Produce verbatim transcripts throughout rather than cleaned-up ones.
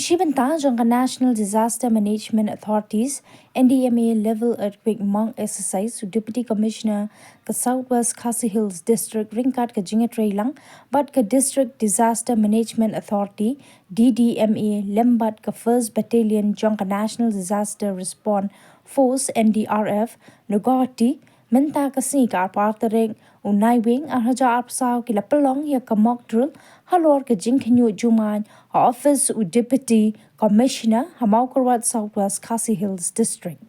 Shi bynta jong ka National Disaster Management Authority's N D M A Level Earthquake Mock Exercise, u Deputy Commissioner ka South West Khasi Hills District ryngkat ka jingïatreilang bad ka District Disaster Management Authority, D D M A, lem bad ka First Battalion jong ka National Disaster Response Force, N D R F, na Guwahati, mynta ka sngi ka arphew tarik u Naiwieng arhajar arphew saw ki la pynlong ïa ka mock drill halor ka jingkhynñiuh jumai ha office u Deputy Commissioner ha Mawkyrwat, South West Khasi Hills District.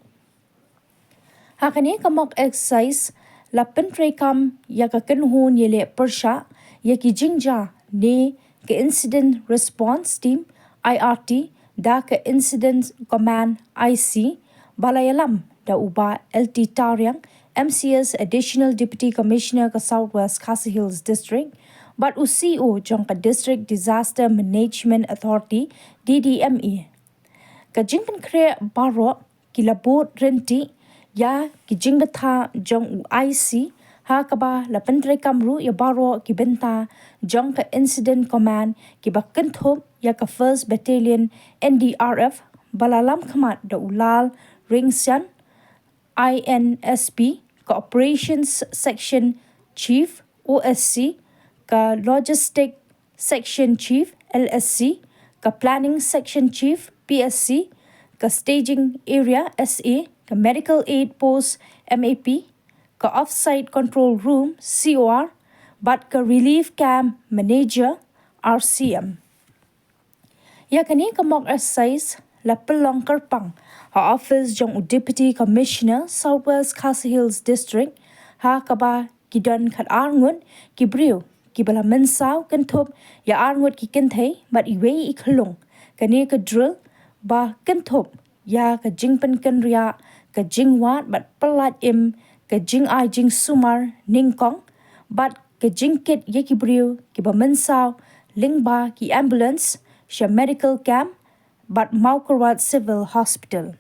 Ha kane ka mock exercise la pyntreikam ïa ka kynhun ïaleh pyrshah ïa ki jingjia ne ka Incident Response Team, I R T, da ka Incident Command, I C, ba la ïalam da u Bah L T Tariang, M C S, Additional Deputy Commissioner ka South West Khasi Hills District, bad u C E O jong ka District Disaster Management Authority, D D M A. Ka jingpynkhreh baroh ki la bud ryntih ïa ki jingbthah jong u I C, ha kaba la pyntreikam ruh ïa baroh ki bynta jong ka Incident Command, kiba kynthup ïa ka First Battalion N D R F, ba la lam khmat da u Lal Ringsian, I N S P, ka Operations Section Chief, O S C, ka Logistic Section Chief, L S C, ka Planning Section Chief, P S C, ka Staging Area, S A, ka Medical Aid Post, M A P, ka Offsite Control Room, C O R, bad ka Relief Camp Manager, R C M. Ïa kane ka mock exercise la pynlong kyrpang ha office jong u Deputy Commissioner South West Khasi Hills District, ha kaba ki don khatar ngut ki briew kiba la mynsaw, kynthup ïa ar ngut ki kynthei bad iwei i khyllung. Kane ka drill ba kynthup ïa ka jingpynkynriah, ka jingwad bad pyllait im, ka jingai jingsumar nyngkong, bad ka jingkit ïa ki briew kiba mynsaw lyngba ki ambulance sha medical camp bad Mawkyrwat Civil Hospital.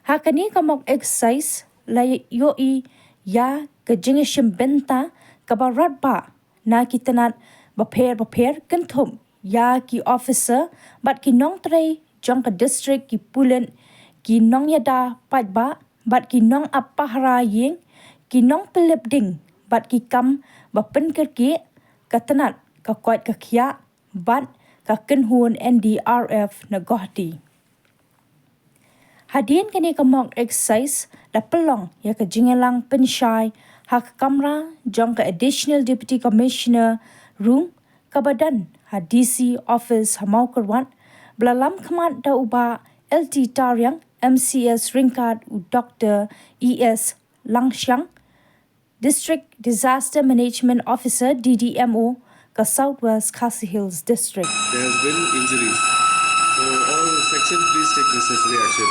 Ha kane ka mock exercise la ïohi ïa ka jingïashim bynta kaba radbah na ki tnat bapher bapher, kynthup ïa ki officer bad ki nongtrei jong ka district, ki pulit, ki nongïada paidbah bad ki nongap pahara ïing, ki nongpyllip ding bad ki kam ba pynkyrkieh, ka tnat ka koit ka khiah bad ka kynhun N D R F na Guwahati. Hadien kane ka mock exercise la pynlong ïa ka jingïalang pynshai ha ka kamra jong ka Additional Deputy Commissioner Room kaba don ha D C Office ha Mawkyrwat, ba la lam khmat da u Bah L T Tariang, M C S, ryngkat u Doctor E S Langshiang, District Disaster Management Officer, D D M O, ka South West Khasi Hills District. There has been injuries. So all sections, please take necessary action.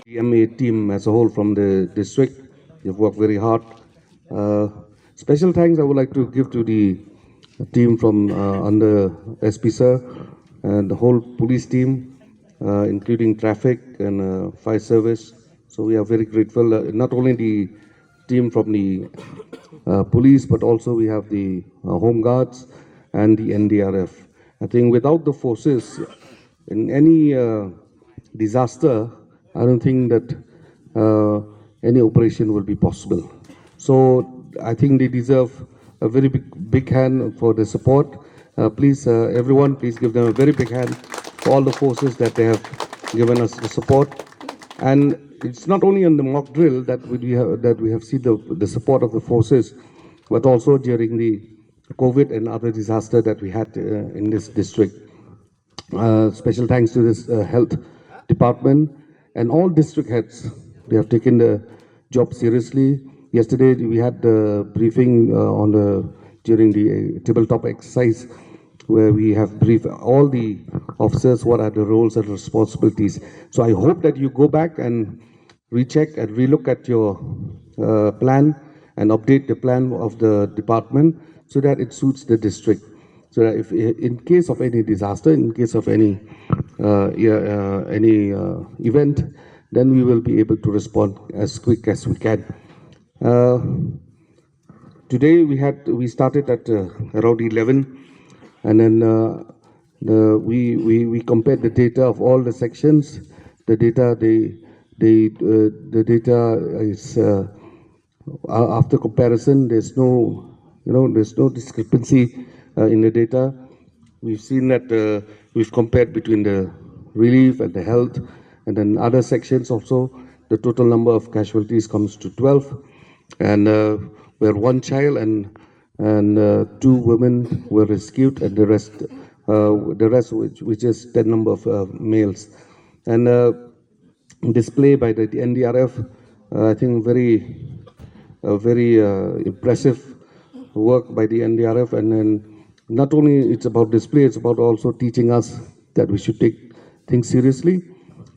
D M A team as a whole from the district, you've worked very hard. Uh, special thanks I would like to give to the team from, uh, under S P sir and the whole police team, uh, including traffic and, uh, fire service. So we are very grateful, uh, not only the team from the, uh, police, but also we have the, uh, home guards and the N D R F. I think without the forces, in any, uh, disaster, I don't think that, uh, any operation will be possible. So I think they deserve a very big, big hand for the support. Uh, please, uh, everyone, please give them a very big hand for all the forces that they have given us the support. And it's not only in the mock drill that we have, that we have seen the, the support of the forces, but also during the COVID and other disaster that we had uh, in this district. Uh, special thanks to this uh, health department and all district heads. They have taken the job seriously. Yesterday we had the briefing uh, on the during the uh, tabletop exercise, where we have briefed all the officers what are the roles and responsibilities. So I hope that you go back and recheck and relook at your uh, plan and update the plan of the department so that it suits the district. So that if in case of any disaster, in case of any uh, yeah, uh, any uh, event, then we will be able to respond as quick as we can. Uh, today we had we started at uh, around eleven, and then uh, the, we, we we compared the data of all the sections. The data, the the uh, the data is uh, uh, after comparison, there's no, you know, there's no discrepancy uh, in the data. We've seen that uh, we've compared between the relief and the health, and then other sections also. The total number of casualties comes to twelve, and uh, where one child and and uh, two women were rescued, and the rest, uh, the rest, which, which is ten number of uh, males, and uh, display by the N D R F. Uh, I think very, uh, very uh, impressive work by the N D R F, and then not only it's about display, it's about also teaching us that we should take things seriously.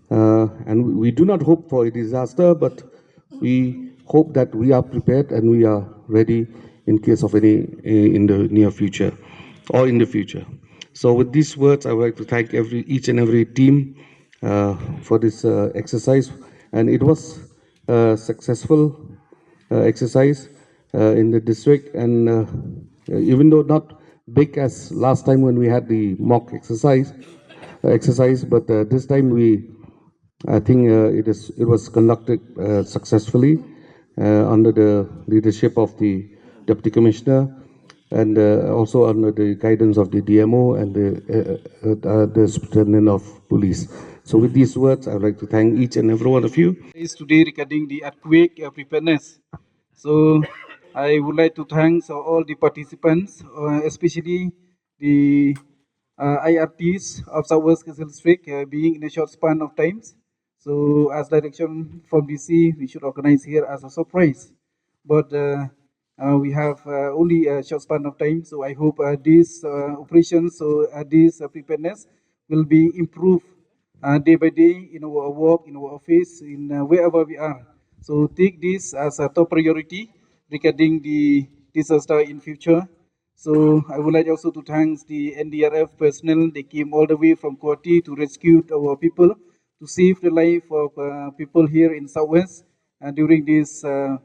Uh, and we do not hope for a disaster, but we hope that we are prepared and we are ready in case of any in the near future or in the future. So with these words, I would like to thank every each and every team uh, for this uh, exercise, and it was a successful uh, exercise uh, in the district. And uh, even though not big as last time when we had the mock exercise, uh, exercise, but uh, this time we, I think, uh, it is it was conducted uh, successfully uh, under the leadership of the deputy commissioner and uh, also under the guidance of the D M O and the, uh, uh, uh, the Superintendent of Police. So with these words, I'd like to thank each and every one of you. Is today regarding the earthquake uh, preparedness. So I would like to thank uh, all the participants, uh, especially the uh, I R Ts of Southwest Khasi Hills District, uh, being in a short span of times. So as direction from D C, we should organize here as a surprise. But uh, uh, we have uh, only a short span of time. So I hope uh, this uh, operation, so uh, this uh, preparedness will be improved uh, day by day in our work, in our office, in uh, wherever we are. So take this as a top priority regarding the disaster in future. So I would like also to thank the N D R F personnel. They came all the way from Guwahati to rescue our people, to save the life of uh, people here in Southwest uh, during this uh,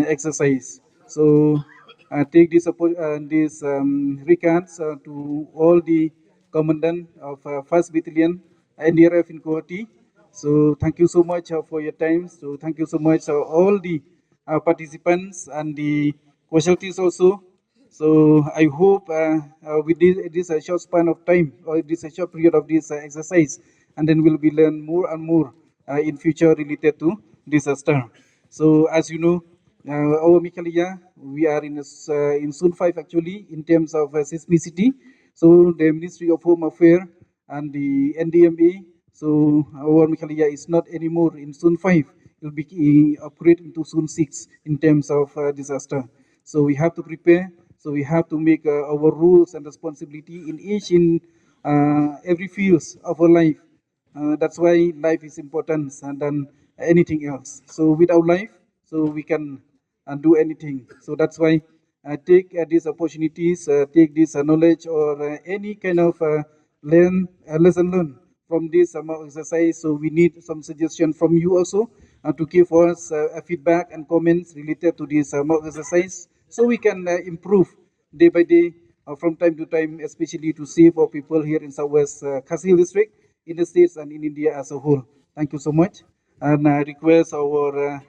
exercise. So I take this oppo- uh, this um, regards uh, to all the commandant of uh, First Battalion N D R F in Guwahati. So thank you so much uh, for your time. So thank you so much uh, all the uh, participants and the casualties also. So I hope uh, uh, with this, this uh, short span of time or this uh, short period of this uh, exercise, and then we'll be learn more and more uh, in future related to disaster. So as you know, uh, our Meghalaya, we are in a, s- uh, in zone five actually in terms of uh, seismicity. So the Ministry of Home Affairs and the N D M A. So our Meghalaya is not anymore in zone five. It will be uh, upgrade into zone six in terms of uh, disaster. So we have to prepare. So we have to make uh, our rules and responsibility in each in uh, every fields of our life. Uh, that's why life is important uh, than anything else. So without life, so we can uh, do anything. So that's why uh, take uh, these opportunities, uh, take this uh, knowledge or uh, any kind of uh, learn uh, lesson learned from this uh, mock exercise. So we need some suggestion from you also uh, to give us uh, a feedback and comments related to this uh, mock exercise, so we can uh, improve day by day, uh, from time to time, especially to save our people here in Southwest uh, Khasi Hills District, in the states and in India as a whole. Thank you so much. And I request our uh,